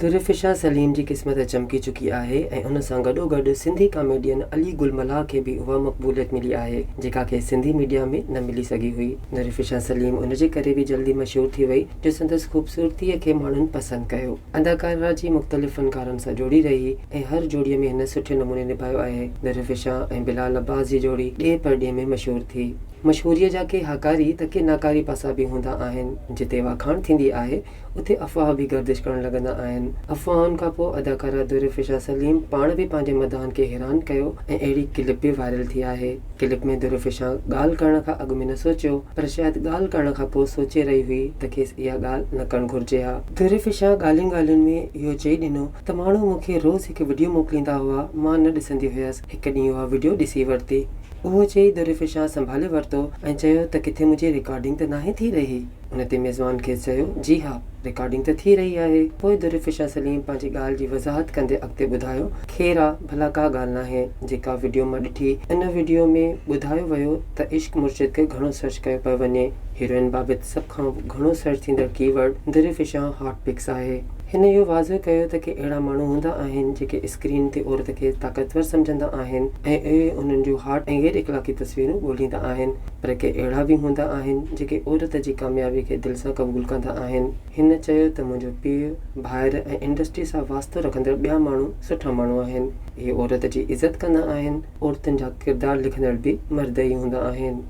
درفشان سليم جي قسمت چمڪي چڪي آهي ۽ ان سان گڏوگڏ سنڌي ڪاميڊين علي گل ملاح کي به اها مقبوليت ملي آهي جيڪا کيس سنڌي ميڊيا ۾ نه ملي سگهي هئي. درفشان سليم ان جي ڪري به جلدي مشهور ٿي وئي جو سندس خوبصورتيء کي ماڻهن پسند ڪيو. اداڪارا جي مختلف فنڪارن سان جوڙي رهي ۽ هر جوڙيء ۾ هن سٺي نموني نڀايو آهي. درفشان ۽ بلال عباس جي جوڙي ڏيهه پرڏيهه ۾ مشهور ٿي. مشهوريء جا ڪي هاڪاري ته ڪي ناڪاري پاسا به هوندا آهن. جتي واکاڻ ٿيندي آهي، اتي افواهه به گردش ڪرڻ لڳندا آهن. افواهن کان پوء اداڪارا درفشان سليم پاڻ به پنهنجي مداحن کي حيران ڪيو ۽ اهڙي ڪلپ به وائرل ٿي آهي. ڪلپ ۾ درفشان ڳالهه ڪرڻ کان اڳ ۾ نه سوچيو پر شايد ڳالهه ڪرڻ کان پوء سوچي رهي هئي ته کيس اها ڳالهه نه ڪرڻ گهرجي ها. درفشان ڳالهين ڳالهين ۾ اهو چئي ڏنو ته ماڻهو مون کي روز هڪ وڊيو موڪليندا هئا، مان نه ڏسندي هيس، هڪ ڏينهن اها وڊيو ڏسي ورتي. اهو چئي درفشان سنڀالي ورتو ۽ چيو ته ڪٿي منهنجي رڪارڊنگ ته ناهي ٿي رهي؟ ان تي ميزبان کيس چيو، جي ها، رڪارڊنگ ته ٿي رهي آهي. پوء درفشان سليم پنهنجي ڳالهه جي وضاحت ڪندي اڳتي ٻڌايو، خير آ، ڀلا ڪا ڳالهه ناهي، جيڪا وڊيو مان ڏٺي، ان وڊيو ۾ ٻڌايو ويو ته عشق مرشد کي گهڻو سرچ ڪيو پيو وڃي، هيروئن بابت سڀ کان گهڻو سرچ ٿيندڙ ڪي ورڊ درفشان هاٽ پڪس آهي. هن اهو واضح ڪيو ته ڪي اهڙا ماڻهو هوندا آهن جيڪي اسڪرين تي عورت کي طاقتور سمجهندا آهن ۽ اهي انهن جون هاٽ ۽ غير اخلاقي تصويرون ڳولهيندا آهن پر ڪي اهڙا به هوندا آهن جيڪي عورت جي ڪاميابي کي دل سان قبول ڪندا آهن. هن چيو ته منهنجو پيء، ڀائر ۽ انڊسٽري سان واسطو رکندڙ ٻيا ماڻهو سٺا ماڻهو آهن. اهي عورت جي عزت ڪندا آهن. عورتن جا ڪردار لکندڙ به مرد ئي هوندا آهن.